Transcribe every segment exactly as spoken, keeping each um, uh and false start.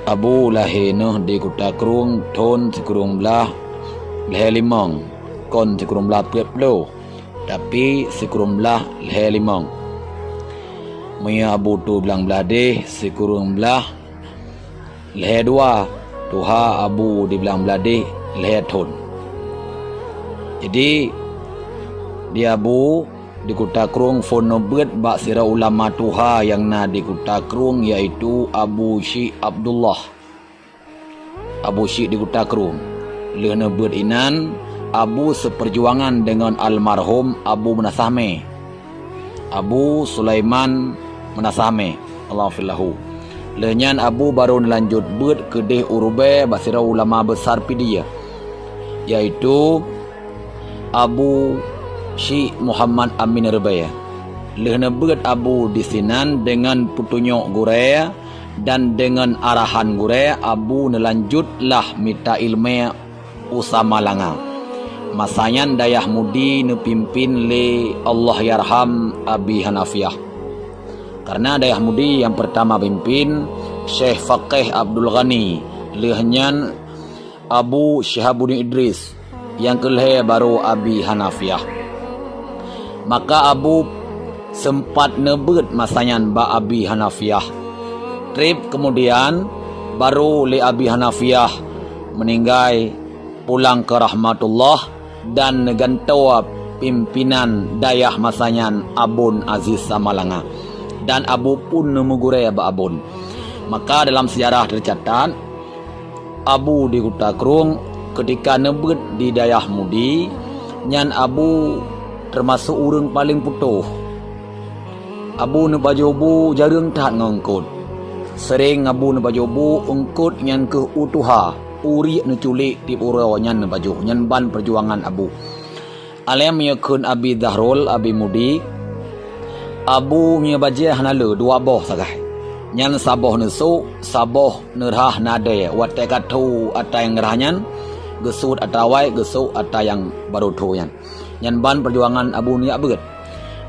Abu lahé neuh di Kuta Krueng thon sikureueng blaih lhée limong, kon sikureueng blaih peuet ploh, tapi sikureueng blaih lhée limong. Meunyoe Abu tu blang bladeh sikureueng blaih lhée dua, tuha Abu di blang bladeh lhée thon. Jadi, di Abu di Kuta Krueng phon neubeuet bak sidroe ulama tuha nyang na di Kuta Krueng, yaitu Abu Syik Abdullah. Abu Syik di Kuta Krueng. Lheueh neubeuet inan, Abu seupeujuangan deungon almarhum Abu Meunasah Mé, Abu Sulaiman Meunasah Mé, Allahu fillahu. Lheueh nyan Abu barô neulanjut beuet keudeh u Rubée bak sidroe ulama beusar Pidie, yaitu Abu Syik Muhammad Amin Rubée. Lheueh neubeuet Abu disinan deungon peutunyok gurée dan deungon arahan gurée, Abu neulanjut lah mita iéleumé u Samalanga. Masa nyan Dayah Mudi neupimpén lé Allahyarham Abi Hanafiah. Karena Dayah Mudi nyang peurtama pimpén Syekh Faqih Abdul Ghani, lheueh nyan Abu Syihabuddin Idris, nyang keulhée barô Abi Hanafiah. Maka Abu seumpat neubeuet masa nyan bak Abi Hanafiah. Treb keumudian, barô lé Abi Hanafiah meuninggai pulang keu rahmatullah dan neugantoe pimpénan dayah masa nyan Abon Aziz Samalanga. Dan Abu pun neumeugurée bak Abon. Maka dalam seujarah teucatat, Abu di Kuta Krueng keutika neubeuet di Dayah Mudi, nyan Abu teumasok ureuëng paleng putôh. Abu neupajoh bu jareueng that ngon eungkot. Seuréng Abu neupajoh bu eungkot nyan keuh u tuha, u riek neuculék tieb uroe nyan neupajoh, nyan ban peujuangan Abu. Além meunyoe kheun Abi Zahrul, Abi Mudi, Abu meunyoe bajée hana le, dua boh sagai. Nyan saboh neusok, saboh neurhah nadée, watée ka tho ata nyang rhah nyan, geusut ata awai, geusok ata nyang barô tho nyan. Nyan ban peujuangan Abu neujak beuet.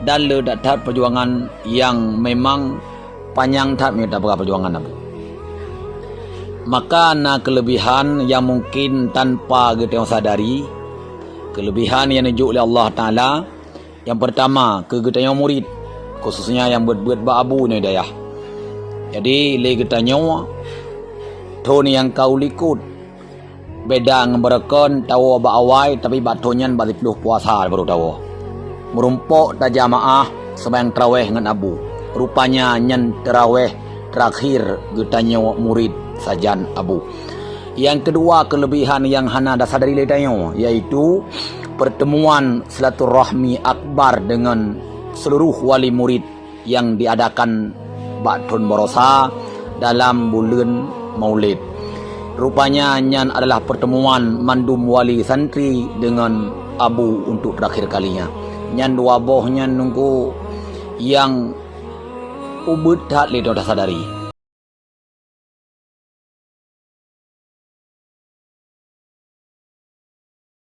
Dan le that-that peujuangan nyang memang panyang that meunyoe tapeugah peujuangan Abu. Maka na keuleubihan nyang mungken tanpa geutanyoe sadari, keuleubihan nyang neujok lé Allah Taala, nyang peurtama keu geutanyoe murit, khususnya nyang beuet-beuet bak Abu nyoe dayah. Jadi lé geutanyoe thon nyang ka u likot, beda ngon barokon tawoe bak awai, tapi bak thon nyan bak siploh puasa barô tawoe. Meurumpok tajamaah seumayang tarawéh ngon Abu. Rupanya nyan tarawéh teurakhier geutanyoe murit sajan Abu. Nyang keudua keuleubihan nyang hana tasadari lé tanyoe, yaitu peurteumuan silaturahmi akbar deungon seuluroh wali murit nyang diadakan bak thon barosa dalam buleuen Maulid. Rupanya nyan adalah peurteumuan mandum wali santri deungon Abu untuk teurakhier kalinya. Nyan dua boh nyan nungku nyang ubeuet that lé tanyoe tasadari.